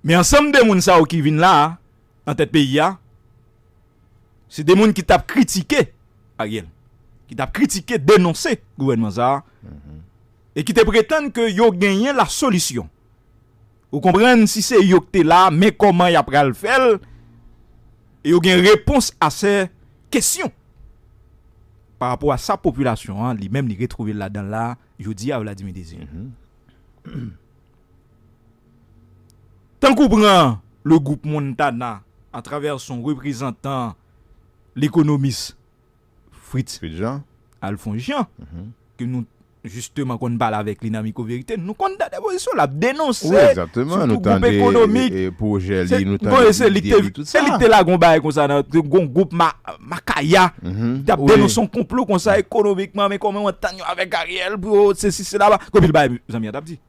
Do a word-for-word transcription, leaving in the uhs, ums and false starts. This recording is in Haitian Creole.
Men ansanm de moun sa yo ki vin la a, an tèt peyi a, se de moun ki t ap kritike Ariel, ki t ap kritike, denonse gouvènman sa a, e ki te pretann ke yo genyen la solisyon. Ou konprann, si se yo ki te la, men kòman y ap pral fè l, e yo gen repons a se kesyon pa rapò a sa popilasyon an li menm li retwouve l ladan l la, jodi a, Vladimir Désir. Tankou pran le gwoup Montana atravè son reprezantan, lekonomis Fritz Fritz Jean. Alphonse Jean, ke nou jisteman konn pale avèk li nan Mikwo Verite, nou konn tande pozisyon l ap denonse, wi, egzakteman, sitou nou gwoup tande ekonomik. E, e pwojè li, nou tande ide li, tout sa. Se li ki te lage yon bagay konsa nan, te gon gwoup ma, Makaya, ki t ap denonse yon konplo konsa ekonomikman, men kòman yo antann yo avèk Ariel pou yo sesi sela, epi l bay zanmi an t ap di.